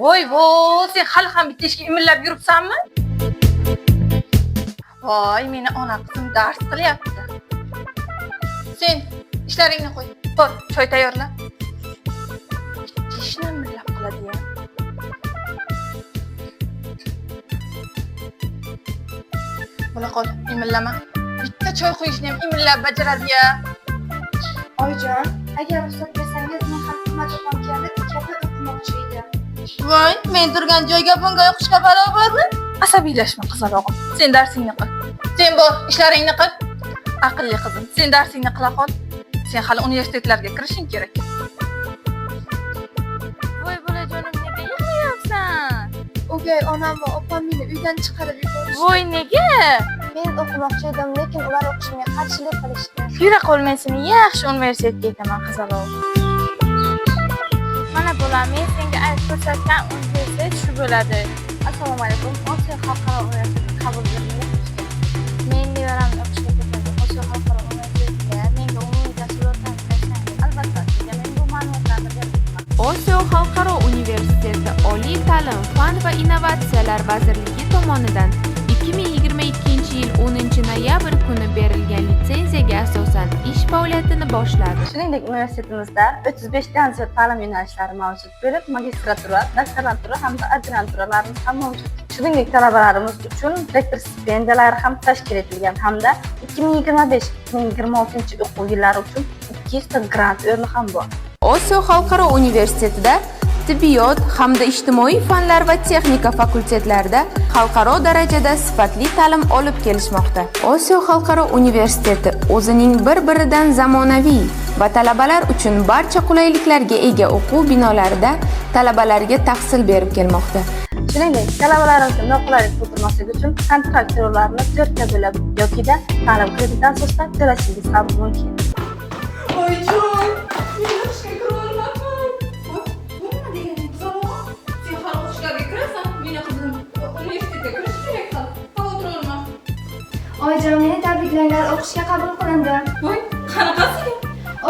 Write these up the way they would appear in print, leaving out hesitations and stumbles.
Voy voy, sen hali ham bitta eshikka imillab yuribsanmi? Voy, meni ona qizim dars qilyapti. Sen ishlaringni qo'y. Bor, choy tayyorla. Bitta ishni imillab qiladi ya. Bo'la qol, imillama. Bitta choy quyishni ham imillab bajaradi ya. Oyijon, agar ruxsat bersangiz, men ham Hikmat opam kabi o'qimoqchi edim. Voy, men turgan joyga bunga o'qishga barobarmi? Asabiylashma, qizalog'im. Sen darsingni qil. Sen bor, ishlaringni qil. Aqlli qizim, sen darsingni qila qol. Sen hali universitetlarga kirishing kerak. Voy bolajonim, nega yig'layapsan? O'gay onam va opam meni uydan chiqarib yuborishdi. Voy, nega? Men o'qimoqchi edim, lekin ular o'qishimga qarshilik qilishdi. Yura qol, men seni yaxshi universitetga etaman, qizaloq. Mana bolam, men senga aytib ko'rsatgan universitet shu bo'ladi. Assalomu alaykum. Osiyo xalqaro universiteti qabul bo'limiga xush kelibsiz. Men nevaramni o'qishga ketadi Osiyo xalqaro universitetiga. Menga umumiy tafsilotlarni bersangiz. Albatta, sizga men bu ma'lumotlarni berib o'taman. Osiyo xalqaro universiteti Oliy ta'lim, fan va innovatsiyalar vazirligi tomonidan 2022-yil 10-noyabr kuni berilgan litsenziyaga asosan ish faoliyatini boshladi. Shuningdek, universitetimizda 35 dan ziyod ta'lim yo'nalishlari mavjud bo'lib, magistratura, doktorantura hamda aspiranturalarimiz ham mavjud. Shuningdek, talabalarimiz uchun rektor stipendiyalari ham tashkil etilgan hamda 2025-2026 o'quv yillari uchun 200 ta grant o'rni ham bor. Osiyo xalqaro universitetida tibbiyot hamda ijtimoiy fanlar va texnika fakultetlarida xalqaro darajada sifatli ta'lim olib kelishmoqda. Osiyo xalqaro universiteti o'zining bir-biridan zamonaviy va talabalar uchun barcha qulayliklarga ega o'quv binolarida talabalarga tahsil berib kelmoqda. Shuningdek, talabalarimizga noqulaylik tug'dirmaslik uchun kontrakt to'lovlarini 4 ga bo'lib yokida ta'lim krediti asosida to'lashingiz ham mumkin. Oyijon, men o'qishga kira olmabman. Voy, bu nima deganing, qizalog'im? Sen hali o'qishlarga kirasan, meni qizim universitetga kirishi kerak hali. Xavotir olma. Oyijon, meni tabriklanglar, o'qishga qabul qilindim. Voy, qanaqasiga?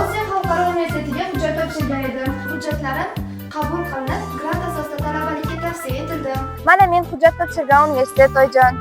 Osiyo xalqaro universitetiga hujjat topshirgan edim. Hujjatlarim qabul qilinib, grant asosida talabalikka tavsiya etildim. Mana men hujjat topshirgan universitet, oyijon.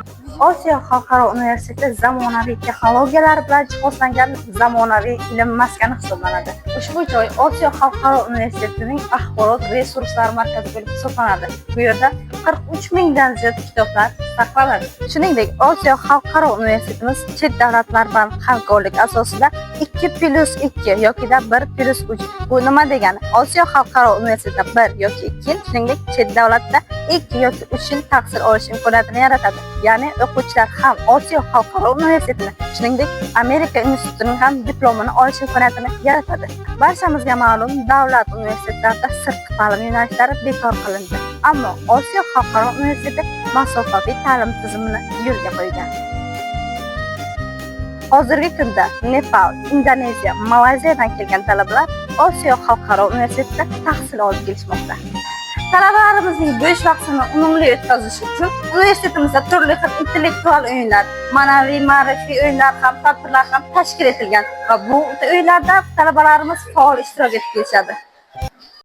Osiyo xalqaro universiteti zamonaviy texnologiyalar bilan jihozlangan zamonaviy ilm maskani hisoblanadi. Ushbu joy Osiyo xalqaro universitetining axborot resurslari markazi bo'lib hisoblanadi. Bu yerda 43 mingdan ziyod kitoblar saqlanadi. Shuningdek, Osiyo xalqaro universitetimiz chet davlatlar bilan hamkorlik asosida 2+2 yokida 1+3. Bu nima degani? Osiyo xalqaro universitetida 1 yoki 2 yil, shuningdek, chet davlatda 2 yoki 3 yil tahsil olish imkoniyatini yaratadi. Ya'ni o'quvchilar ham Osiyo xalqaro universitetini, shuningdek, Amerika institutining ham diplomini olish imkoniyatini yaratadi. Barchamizga ma'lum, davlat universitetlarida sirtqi ta'lim yo'nalishlari bekor qilindi. Ammo Osiyo xalqaro universiteti masofaviy ta'lim tizimini yo'lga qo'ygan. Hozirgi kunda Nepal, Indoneziya, Malayziyadan kelgan talabalar Osiyo xalqaro universitetida tahsil olib kelishmoqda. Talabalarimizning bo'sh vaqtini unumli o'tkazish uchun universitetimizda turli xil intellektual o'yinlar, ma'naviy ma'rifiy o'yinlar ham, tadbirlar ham tashkil etilgan va bu o'yinlarda talabalarimiz faol ishtirok etib kelishadi.